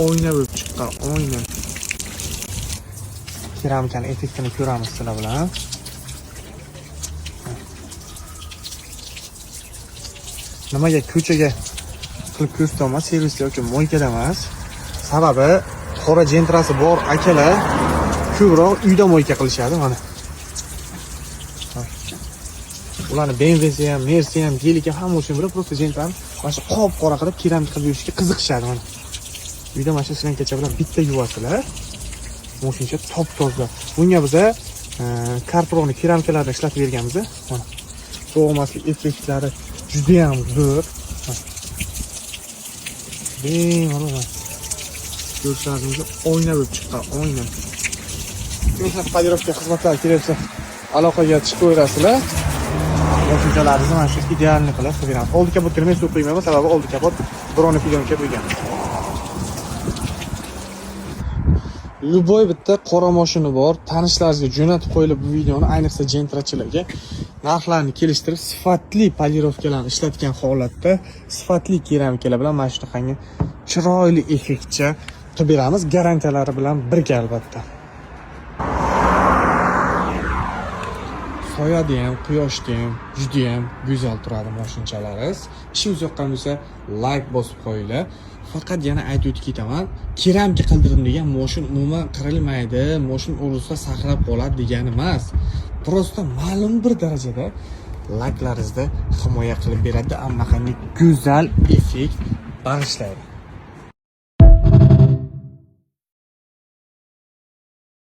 Oyna bo'lib chiqqan, oyna. Keramikani effektini ko'ramiz sizlar bilan. Nimaga ko'chaga qilib ko'rsatyapman, servisda yoki moykada emas. Sababi qora jentrasi bor akalar ko'proq uyda moyka qilishadi mana. Ularni BMWsi ham, Mersi ham, Gelik ham hamma uchun bilib, просто jentrani mana shu qop-qora qilib keramika qilib yurishga qiziqishadi mana. Uyda mana shu slankacha bilan bitta yuvasizlar. Moshincha top-toza. Bunga biza karproni keramikalarni ishlatib berganmiz. Mana. So'g'maslik effektlari juda ham zo'r. Bemalol mana. Ko'rishlaringizga oyna bo'lib chiqqan, oyna. Mehnat polirovka xizmatlari kerak bo'lsa aloqaga chiqaverasizlar. Moshinchalaringizni mana shu idealni qilib qilib beramiz. Oldi kapotga nima suv quymayman, sababi oldi kapot broneplyonka bo'lgan. Любой bitta qora mashina bor, tanishlaringizga jo'natib qo'yilib bu videoni, ayniqsa jentrachilarga narxlarni kelishtirib, sifatli polirovkalarni ishlatgan holatda sifatli keramikalar bilan mana shunaqangi chiroyli effektcha qilib beramiz, garantiyalari bilan birga albatta. Soyada ham, quyoshda ham juda ham go'zal turadi mashinchalaringiz. Ishingiz yoqqan bo'lsa, like bosib qo'yinglar. Faqat yana aytib o'tib ketaman, keramika qildirdim degan moshin umuman qirilmaydi, moshin urilsa saqlab qoladi degani emas. Просто ma'lum bir darajada laklaringizni himoya qilib beradi, anaqangi go'zal effekt bag'ishlaydi.